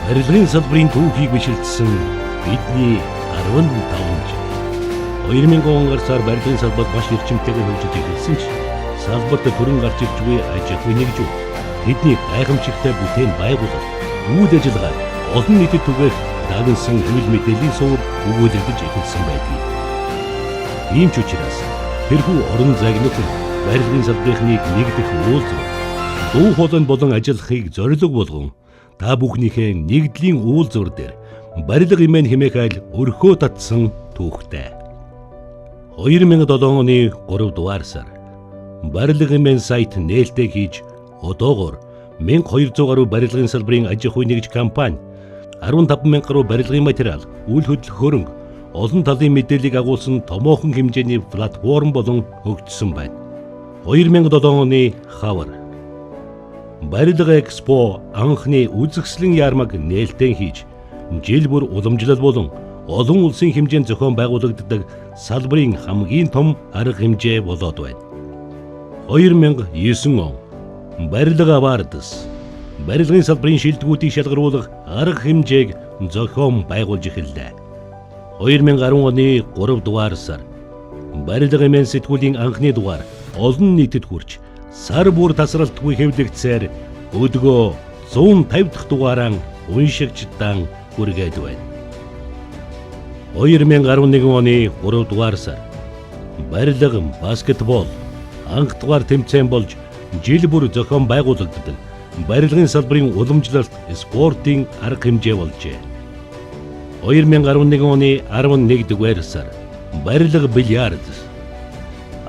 Барилгын салбарын түүхийг бишилдсэн бидний 15 жил. 2000 он гарсаар барилгын салбарт маш эрчимтэйгээр хөгжиж эхэлсэн ч салбарт төрөн гарч ирж буй аж ахуй нэгжүүд тэдний гайхамшигтай бүтээн байгуулалт, үйл ажиллагаа олон нийтэд түгээх дагнасан хэвлэл мэдээллийн суваг өгүүлэгдэж эхэлсэн байдгийг. Ийм ч учраас тэрхүү орон зайг нөхөн барилгын салбарынхныг нэгдэх уулзвал, дуу хоолойд болон ажиллахыг зорилго болгон та бүхнийхээ нэгдлийн уулзвар дээр барилга имэн хэмээх айл өрхөө татсан түүхтэй. 2007 оны 3 дугаар сар барилга имэн сайт нээлттэй хийж одоогоор 1200 гаруй барилгын салбарын аж ахуй нэгж компани 15,000 гаруй барилгын материал, үл хөдлөх хөрөнгө, олон талын мэдээллийг агуулсан томоохон хэмжээний платформ болон хөгжсөн байна. 2007 оны хавар Барилга Экспо анхны үзэсгэлэн яармаг нээлттэй хийж жил бүр уламжлал болон олон улсын хэмжээнд зохион байгуулагддаг салбарын хамгийн том арга хэмжээ болоод байна. 2009 он Барилга Awards барилгын салбарын шилдэгүүдийг шалгаруулах арга хэмжээг зохион байгуулж эхэллээ. 2010 оны 3 дугаар сар барилга эмэн сэтгүүлийн анхны дугаар олон нийтэд хүрч сар бүр тасралтгүй хэвлэгдсээр өдгөө 150 дахь дугаараа уншигчдаа хүргээд байна. 2011 оны 3 дугаар сар барилга баскетбол анх дугаар тэмцээн болж жил бүр зохион байгуулагддаг барилгын салбарын уламжлалт спортын арга хэмжээ болжээ. 2011 оны 11 дугаар сар барилга бильярд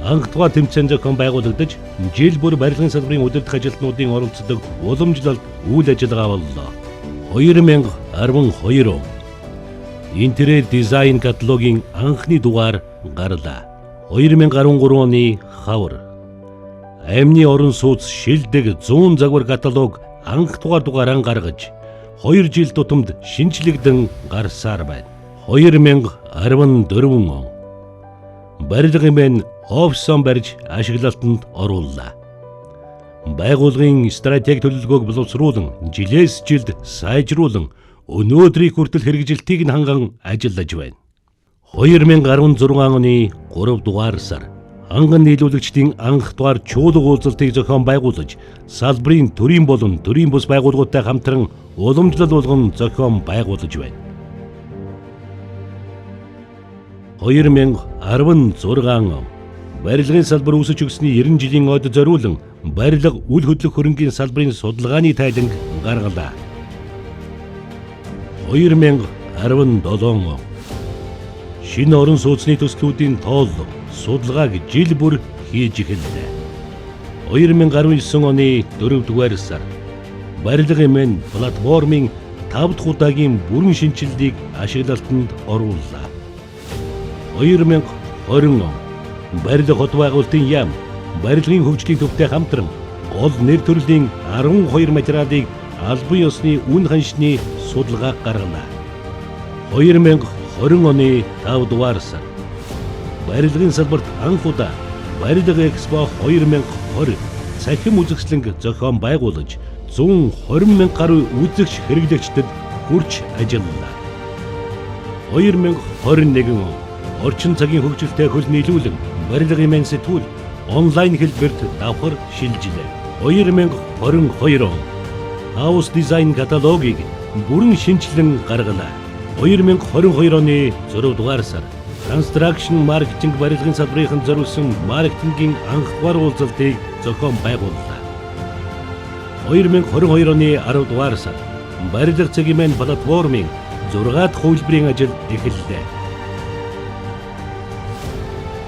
анх дугаар тэмцээн зохион байгуулагдаж жил бүр барилгын салбарын удирдах ажилтнуудын оролцдог уламжлалт үйл ажиллагаа боллоо. 2012 он Интерьер дизайн каталогийн анхны дугаар гарлаа. 2013 оны хавар Амны орон сууц шилдэг 100 загвар каталог анх дугаараа гаргаж 2 жил тутамд шинэчлэгдэн гарсаар байна. 2014 он барилга имэн офисон барьж ашиглалтанд орууллаа. Байгууллагын стратеги төлөвлөгөөг боловсруулан жилээс жилд сайжруулан өнөөдрийг хүртэл хэрэгжилтийг нь ханган ажиллаж байна. 2016 оны 3 дугаар сар анган нийлүүлэгчдийн анх дугаар чуулга уулзалтыг зохион байгуулж салбарын төрийн болон төрийн бус байгууллагуудтай хамтран уламжлал болгон зохион байгуулж байна. 2016 он барилгын салбар үүсэж өгсөний 90 жилийн ойд зориулан барилга үл хөдлөх хөрөнгийн салбарын судалгааны тайланг гаргалаа. 2017 он шинэ орон сууцны төслүүдийн тооллого судалгааг жил бүр хийж эхэллээ. 2019 оны 4 дугаар сар барилга эмэн платформын 5 дахь удаагийн бүрэн шинэчлэлийг ашиглалтанд орууллаа. 2020 он барилга хот байгуулалтын яам барилгын хөгжлийн төвтэй хамтран гол нэр төрлийн 12 материалыг албан ёсны үн ханшны судалгаа гаргалаа. 2020 оны 5 дугаар сар барилгын салбарт анх удаа Барилга Экспо 2020 цахим үзэсгэлэнг зохион байгуулж 120 мянга гаруй үзэгч хэрэглэгчдэд хүрч ажиллалаа. 2021 он орчин цагийн хөгжилтэй хөл нийлүүлэн барилга имэн сэтгүүл онлайн хэлбэрт давхар шилжилээ. 2022 он House Design каталогийг бүрэн шинэчлэн гаргалаа. 2022 оны 6 дугаар сар Construction Marketing барилгын салбарын зориулсан маркетингийн анх дугаар уулзалтыг зохион байгууллаа. 2022 оны 10 дугаар сар барилга цэгийн платформын 6 дахь хувилбарын ажил эхэллээ.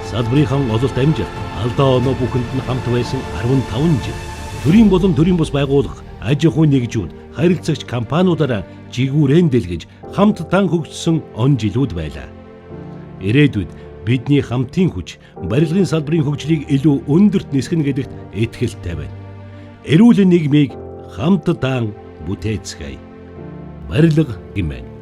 Салбарынхан ололт амжилт, алдаа оноо бүхэнд нь хамт байсан 15 жил. Төрийн болон төрийн бус байгууллага, аж ахуйн нэгжүүд, харилцагч компаниудаараа жигүүрэн дэлгэж хамтдаа хөгжсөн он жилүүд байлаа. Ирээдүйд бидний хамтын хүч барилгын салбарын хөгжлийг илүү өндөрт нисгэнэ гэдэгт итгэлтэй байна. Эрүүл нийгмийг хамтдаа бүтээцгээе. Барилга гэмээр.